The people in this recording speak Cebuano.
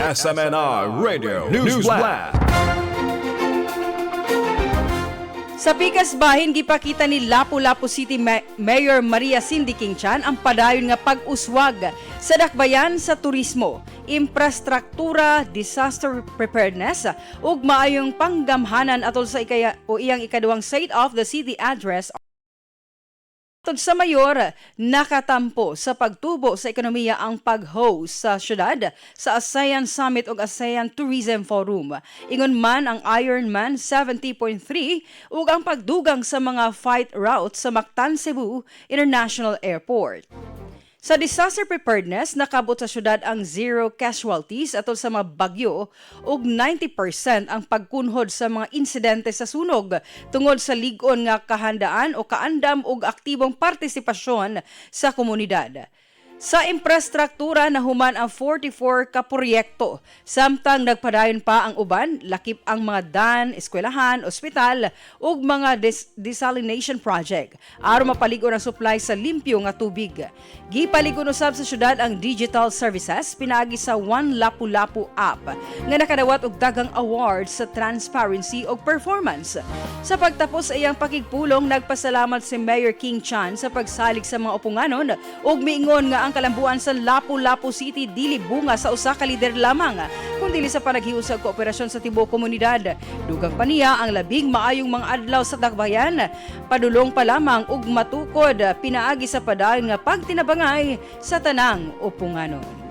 SMNI Radio News Blast. Sa pikas bahin, gipakita ni Lapu-Lapu City Mayor Maria Cindy King Chan ang padayon nga pag-uswag sa dakbayan sa turismo, infrastruktura, disaster preparedness ug maayong panggamhanan atol sa ikaya o iyang ikaduhang State of the City Address. Matod sa mayor, nakatampo sa pagtubo sa ekonomiya ang pag-host sa syudad sa ASEAN Summit ug ASEAN Tourism Forum. Ingon man ang Ironman 70.3 ug ang pagdugang sa mga flight routes sa Mactan Cebu International Airport. Sa disaster preparedness, nakabot sa syudad ang zero casualties atol sa mga bagyo ug 90% ang pagkunhod sa mga insidente sa sunog tungod sa lig-on nga kahandaan o kaandam ug aktibong partisipasyon sa komunidad. Sa infrastruktura, nahuman ang 44 ka proyekto, samtang nagpadayon pa ang uban, lakip ang mga dan, eskwelahan, ospital ug mga desalination project aron mapalig-on ang supply sa limpyo nga tubig. Gipalig-on usab sa syudad ang digital services pinaagi sa One Lapu-Lapu app nga nakadawat og daghang awards sa transparency ug performance. Sa pagtapos sa iyang pakigpulong, nagpasalamat si Mayor King Chan sa pagsalig sa mga upunganon ug miingon nga ang kalambuan sa Lapu-Lapu City dili bunga sa usa ka lider lamang, kundi sa panaghiusag kooperasyon sa tibuok komunidad. Dugang pa niya, ang labing maayong mga adlaw sa dakbayan padulong pa lamang ug matukod pinaagi sa padayon nga pagtinabangay sa tanang upunganon.